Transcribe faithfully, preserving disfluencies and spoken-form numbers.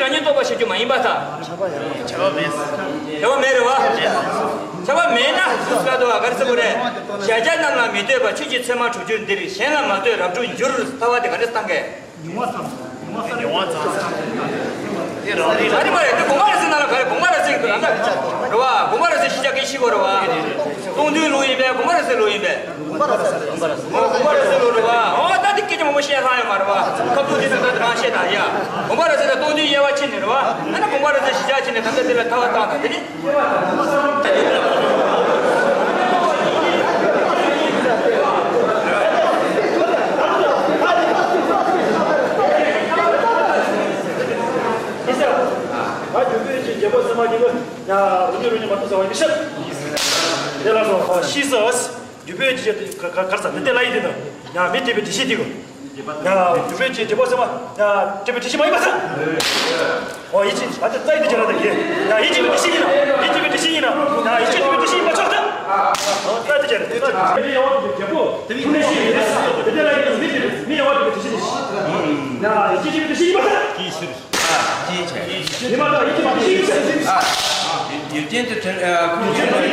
རང་ཉིད་རྟོགས་པ་བྱེད་རྒྱུ་མ་ཡིན་པར་ཐལ། བྱ་བ་མེད། བྱ་བ་མེད་རེད་བ། བྱ་བ་མེད་ན་སུ་ཟེར་དོ་བ་ག་རེ་ཟེར་དགོས་རེད། གཞལ་བྱ་རྣམས་ལ་མི་ལྟོས་པར་ཆོས་ཀྱི་མཚན་མ་གྲུབ་གྱུར་འདིར། གཞན་ལ་མ་ལྟོས་རབ་གྲོལ་འགྱུར། ལྟ་བ་དེ་ག་འདྲ་བཏང་གས། ཉུང་བ་ཙམ། ཉུང་བ་ཙམ། ཉུང་བ་ཙམ། དེ་རང་རིག་ག་རེ་མ་རེད། དེ་དགོངས་པ་རབ་གསལ་ནང་ལ་ག་རེ། དགོངས་པ་རབ་གསལ་གྱི་དོན་དག་རེད་བ། དགོངས་པ་རབ་གསལ་ཤེས་བྱ་སྐད་ཤེས་དགོས་རེད་བ། སྟོང་ཐུན་ལུགས་ཡིན་པས་དགོངས་པ་རབ་གསལ་ལུགས་ཡིན་པས། དགོངས་པ་རབ་གསལ། དགོངས་པ་རབ་གསལ་ལུགས་རེད་བ། ཨོ་ད་དེ་སྐད་ཆ་མང་པོ་བཤད་ལྷག་ཡོད་མ་རེད་བ། ཁ་ཐུག་དེ་ད་ད་རང་བཤད་ད་ཡ། དགོངས་པ་རབ་གསལ་ད་སྟོང་ཐུན་དབྱེ་བ་ཕྱེ་ནས་རེད་བ། ཨ་ནི་དགོངས་པ་རབ་གསལ་གཞི་བཞག་ཕྱེ་ནས་ད་ལྟ་དེ་ལ་ཐར་པ་བཏང་ད་དེ་ནི། ཨ་རྒྱུ་འབྲས་ཀྱི་རྒྱལ་པོ་སེམས་དཔའ་ཉིད་ལ་ཡ་རུ་ཉི་རུ་ཉི་མ་ཐུབ་ཟེར་བ་ཡིན་ཤག་དེ་ལ་སོ་ཤི་ཟ། རྒྱུ་འབྲས་ཀྱི་ག་ག་གར་ས་ནི་དེ་ལ་ཡིན་དེ་ན་ཡ་མི་དེ་བའི་དེ་ཤི་དེ་གོ། ཡ་རྒྱུ་འབྲས་ཀྱི་རྒྱལ་པོ་སེམས་དཔའ་ཡ་དེ་བའི་དེ་ཤི་མ་ཡིན་པ་ས། ཨོ་ཡིད་ཆེས་ཨ་ཏི་རྩ་ཡི་དེ་བྱས་ན་ད་གེ། ཡ་ཡིད་ཆེས་པའི་དེ་ཤི་ཡིན་ན། ཡིད་ཆེས་པའི་དེ་ཤི་ཡིན་ན། ཡ་ཡིད་ཆེས་པའི་དེ་ཤི་ཡིན་པ་ཆོག་ད། ཨོ་རྩ་དེ་བྱས་ན་དེ་ན་དེ་ཡ་བ་དེ་རྒྱལ་པོ་ཐུགས་ནས་ཤི་ཡིན་ན། དེ་ལ་ཡིད་ཆེས་མི་ཡ་བ་དེ་དེ་ཤི་ཡིན། ཡ་ཡིད་ཆེས་པའི་དེ་ཤི་ཡིན་པ་ད། ཡིད་ཆེས་པའི་དེ་ཤི་ཡིན་པ། ཡིད་ཆེས་པའི་དེ་ཤི་ཡིན་པ། ཡིད་ཆེས་པའི་དེ་ཤི་ཡིན་པ། ཡིད་ཆེས་པའི་དེ་ཤི་ཡིན་པ།